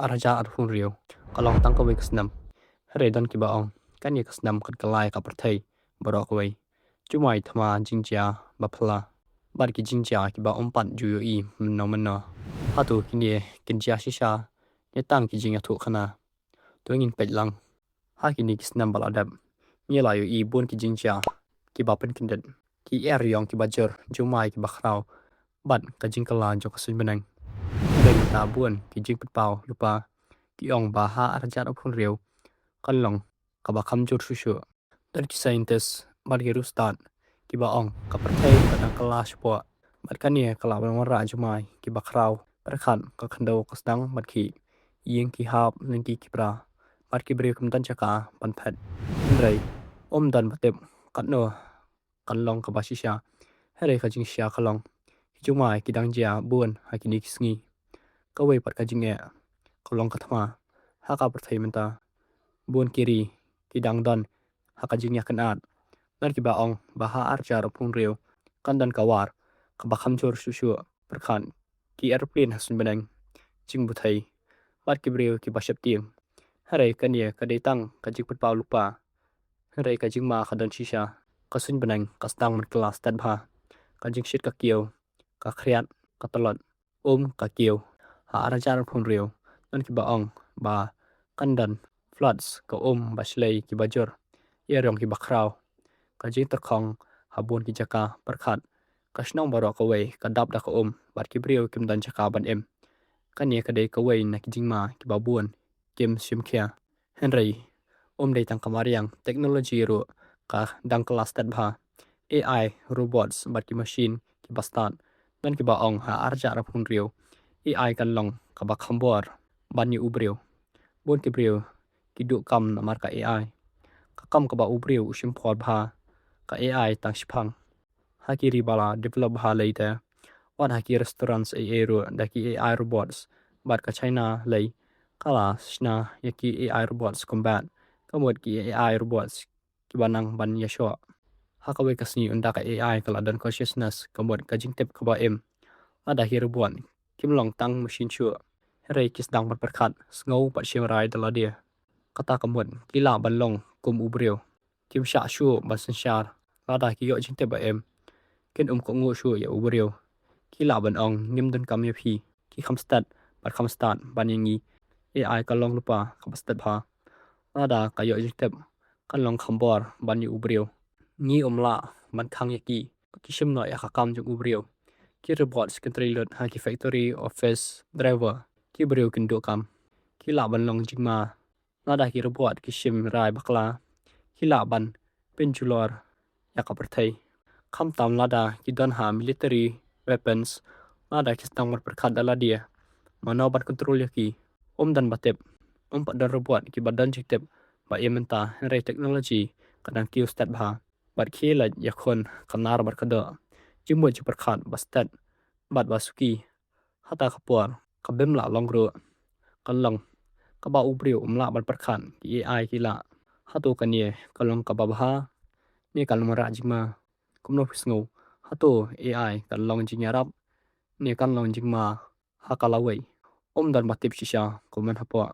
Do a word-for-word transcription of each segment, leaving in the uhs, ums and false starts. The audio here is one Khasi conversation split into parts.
ar hajar arphew hynriew ka long tang kawei ka snem. Hynrei don kiba ong kane ka snem kan kylla ïa ka pyrthei baroh kawei. Jumai, thma, jingjia ba phylla bad ki jingjia kiba ym pat ju ïohi mynno mynno. Hato kine kin jia shisha ne tang ki jingïathuhkhana? To ngin peit lang. Ha kine ki snem ba la dep, ngi la ïohi bun ki jingjia kiba pynkyndit, ki eriong kiba jur, jumai kiba khraw bad ka jingkylla jong ka suiñ bneng. Hynrei mynta bun ki jingpynpaw lypa ki ong ba ha ar hajar arphew hynriew kan long kaba kham jur shuh shuh. Don ki scientist bad ki riewstad kiba ong ka pyrthei ka dang kylla shapoh bad kane ka lah ban wanrah jumai kiba khraw. Pyrkhat, ka khyndew ka sdang ban khih, ïing ki hap, lynti ki pra, bad ki briew kim don jaka ban phet. Hynrei ym don ba tip katno kan long kaba shisha. Hynrei ka jingshisha ka long, ki jumai ki dang jia bun ha kine ki sngi. Kawei pat ka jingeh ka long ka thma. Ha ka pyrthei mynta, bun ki ri ki dang don ha ka jingïakynad. Don kiba ong ba ha ar hajar arphew hynriew kan don ka war kaba kham jur shuh shuh. Pyrkhat, ki aeroplane ha suiñ bneng, jingbthei bad ki briew kiba sheptieng. Hynrei kane ka dei tang ka jingpynpaw lypa. Hynrei ka jingma ka don shisha. Ka suiñ bneng ka sdang ban kylla stet bha. Ka jingshit ka kiew, ka khriat, ka tlot, um ka kiew. Ha ar hajar arphew hynriew don kiba ong ba kan don floods, ka um ba shlei kiba jur, eriong kiba khraw, ka jingtyrkhong ha bun ki jaka. Pyrkhat, ka shnong baroh kawei ka dap da ka um bad ki briew kim don jaka ban im. Kane ka dei kawei na ki jingma kiba bun kim shim khia. Hynrei ym dei tang ka mariang, technology ruh ka dang kylla stet bha. A I, robots bad ki machine kiba stad. Don kiba ong ha ar hajar arphew hynriew A I kan long kaba kham bor ban ïa u briew. Bun ki briew ki duh kam namar ka A I. Ka kam kaba u briew u shim por bha, ka A I tang shiphang. Ha ki ri ba la develop bha lei te, wat ha ki restaurants ei ei ruh da ki A I robots. Bad ka China lei ka la shna ïa ki A I robots combat, ka mut ki A I robots kiba nang ban ïashoh. Ha kawei ka sngi ynda ka A I ka la don consciousness, ka mut ka jingtip kaba im. Lada ki robot kim long tang machine shuh, hynrei ki sdang ban pyrkhat, sngew bad shim rai da lade. Kata ka mut ki lah ban long kum u briew. Kim shah shuh ban synshar lada ki ïoh jingtip ba im. Kin ym kohnguh shuh ïa u briew. Ki lah ban ong, ngim donkam ïa phi. Ki kham stet bad kham stad ban ïa ngi. A I ka long lypa kaba stet bha. Lada ka ïoh jingtip, kan long kham bor ban ïa u briew. Ngi ym lah ban khang ïa ki. Ki shim noh ïa ka kam jong u briew. Ki robots kin trei lut ha ki factory, office, driver. Ki briew kin duh kam. Ki lah ban long jingma. Lada ki robot ki shim rai bakla, ki lah ban pynjulor ïa ka pyrthei. Khamtam lada ki don ha military weapons, lada ki sdang ban pyrkhat da lade mano ban control ïa ki. Ym don ba tip, ym pat don robot kiba don jingtip ba im mynta, hynrei technology ka dang kiew stet bha. Bad khie leit ïakhun ka nar bad ka doh. Jingmut jingpyrkhat ba stet bad ba suki. Hata ka por ka bym lah long ruh. Kan long kaba u briew um lah ban pyrkhat, ki A I ki lah. Hato kane ka long kaba bha ne kan long wanrah jingma? Kumno phi sngew? Hato A I kan long jingïarap ne kan long jingma ha ka lawei? Ym don ba tip shisha, comment hapoh.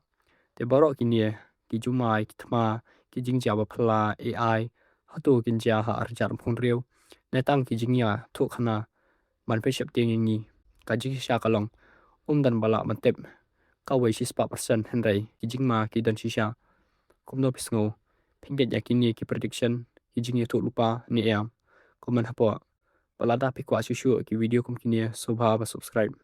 Te baroh kine, ki jumai, ki thma, ki jingjia ba phylla, A I, hato kin jia ha ar hajar arphew hynriew ne tang ki jingïathuhkhana ban pynsheptieng ïa ngi? Ka jingshisha ka long, ym don ba lah ban tip kawei shispah percent, hynrei ki jingma ki don shisha. Kumno phi sngew? Phi ngeit ïa kine ki prediction, ki jingïathuhlypa ne em? Comment hapoh. Bad lada phi kwah shuh shuh ki video kum kine, sngewbha ba subscribe.